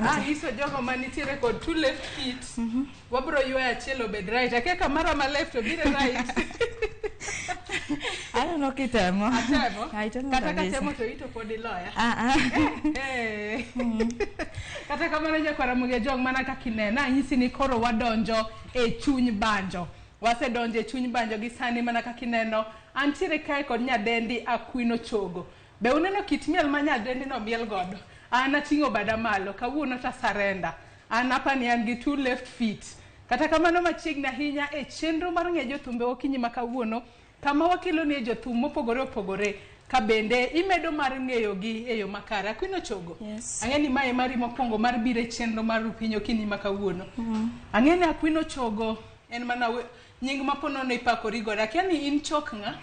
Anyiso jogo manitiere kod two left feet. Wabro ywayo achiel obed right. Akia ka mara ma left obiro right. Aneno kitemo. Atemo. Ah, itemo Kata kabisa. katemo to ito pod iloya. Ah, ah. Eh. Kata kamano nyakwar Ramogi Ajwang' mana kaka ineno anyisi ni koro wadonjo e chuny banjo. Wasedonjo e chuny banjo gi sani mana kaka ineno antiere kae kod nyadendi Akwino Chogo. Be uneno kit miel ma nyadendi no miel godo? An ating'o bada malo, kawuono to asarenda. An apani an gi two left feet. Kata kamano machiegni ahinya e chenro mar ng'e jothumbe okinyi ma kawuono, kama wakelonie jothum mopogore opogore ka bende imedo mar ng'eyogi e yo makare. Akwino Chogo, Yes. ang'e ni mae mari mokwongo mar biro e chenro mar Rupiny okinyi ma kawuono. Ang'e ni Akwino Chogo en mana nying ma ponono ipakori godo. Akia ni in chok ng'a?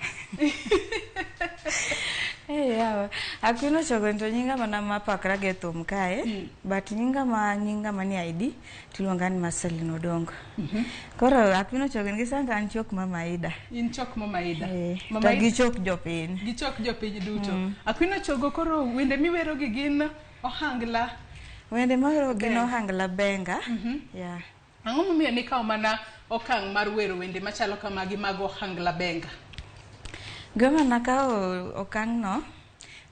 Eh, yawa. Akwino Chogo to nyinga mana mapakra go e thum kae. But nyinga ma nyinga manie ID tiluonga ni Marceline Odongo. Koro Akwino Chogo gi sani to an chok Mama Ida. In chok Mama Ida. Eh, Mama to Ida- gi chok jopiny. gi chok jopiny duto. Akwino Chogo koro wende miwero gi gin ohangla. Wende mawero gin Benga. ohangla benga. Yeah. Ang'o momiyo nikawo mana okang' mar wero wende machalo kamagi mag ohangla benga? Gima nakawo okang' no,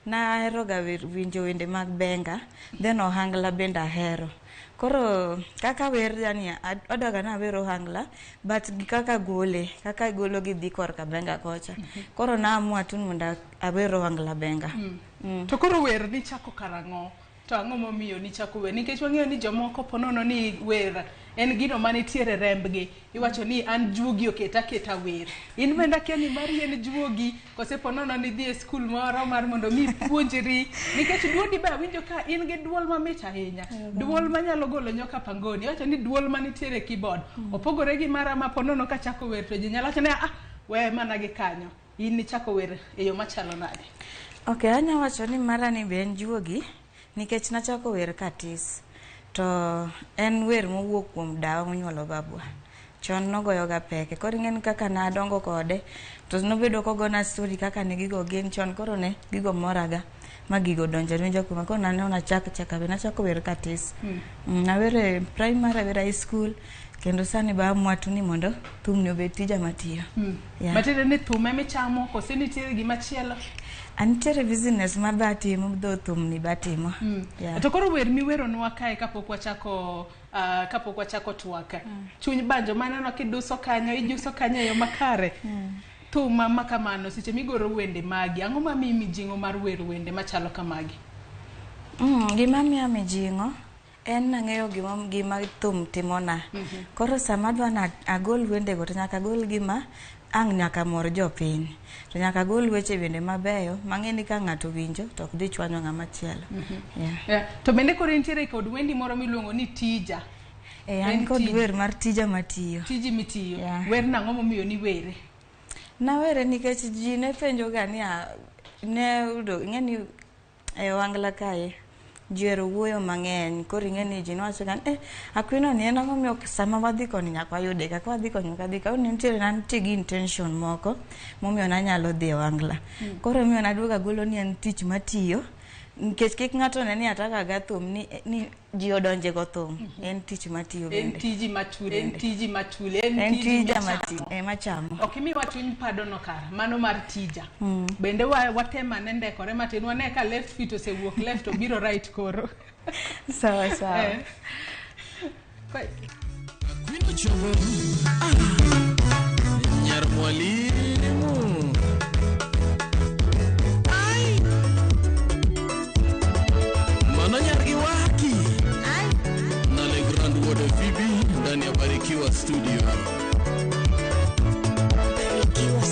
nahero ga winjo wende mag benga, then ohangla bende ahero. Koro kaka wer yani adwaga ni awer ohangla, but gi kaka gole, kaka golo gi dhi korka benga kocha. Koro na amua tu ni mondo awer ohangla benga. To koro wer nichako karang'o? To ang'o momiyo nichako wer? Nikech wang'eyo ni jomoko ponono ni wer en gino manitiere rembgi. Iwacho ni an juogi oketa aketa wer. In bende akia ni mari en juogi kose ponono ni idhi e skul moro mar mondo mi ipuonjri. Nikech duondi be awinjo ka in gi duol mamit ahinya. Duol manyalo golo nyoka pangoni. Iwacho ni duol manitiere e keyboard. Opogore gi mara ma ponono kachako wer to ji nyalo wacho ni ah, we mana gi kanyo. In nichako wer e yo machalo nade? Ok, anya wacho ni mara ni be en juogi nikech nachako wer katis. To en wer mowuok kuom dawa monyuolo babwa. Chon nogoyo ga peke. Koro ing'e ni kaka nadongo kode, to nobedo kogona story kaka ne gigo gin chon. Koro ne gigo moraga ma gigo donjo adonja kuoma. Koro naneno nachak chaka wer. Nachako wer katis. Nawer e primary, awer high school, kendo sani be amua tu ni mondo thumni obed tija matiyo. Yeah. Matiende ni thum emichamo kose nitiere gimachielo? Antiere business ma be atimo, dho thumni be atimo. Yeah. To koro wer miweronwa kae kapok wachako twak. Chuny banjo maneno kiduso kanyo, ijuso kanyo e yo makare. Thum ma kamano seche migoro wende magi, ang'o mamiyi mijing'o mar wero wende machalo kamagi? Gima miya mijing'o en nang'eyo gima thum timona. Koro sama adwa ni agol wendego to nyaka agol gima ang' nyaka mor jopiny. To nyaka agol weche bende mabeyo mang'e ni ka ng'ato winjo to ok dhi chwanyo ng'ama chielo. Yeah. Yeah. To bende koro intiere kod wendi moro miluongo ni Tija. Eh, an En kod tiji. wer mar tija matiyo. Tiji mitiyo. Yeah. Wer nang'o momiyo niwere? Nawere nikech ji ne penjo ga ni ne yudo ing'e ni e ohangla kae ji ohero wuoyo mang'eny koro ing'e ni ji nowacho ga ni eh, Akwino ni en ang'o miyo sama wadhi koni nyaka wayude ka kwadhi koni nyaka wadhi ka koro nitiere nantie gi intention moko momiyo nanyalo dhi e ohangla. Koro omiyo naduogo agolo ni en tich matiyo nikech kik ng'ato ne ni ataka ga thum ni ji odonje go thum. En tich matiyo En bende. tiji machule, en tiji machule, en En tiji tija michamo. machamo. Ok imiwa chuny padono kara, mano mar tija. Bende watem ane ndekore matin, wane ka left feet osewuok left obiro right koro. Sawa sawa. Akwino Chogo. Nyar mwalimu. Ai. Mano nyar gi waki. Na Le Grand Ward Phoebe ndani ya Barikiwa Studio.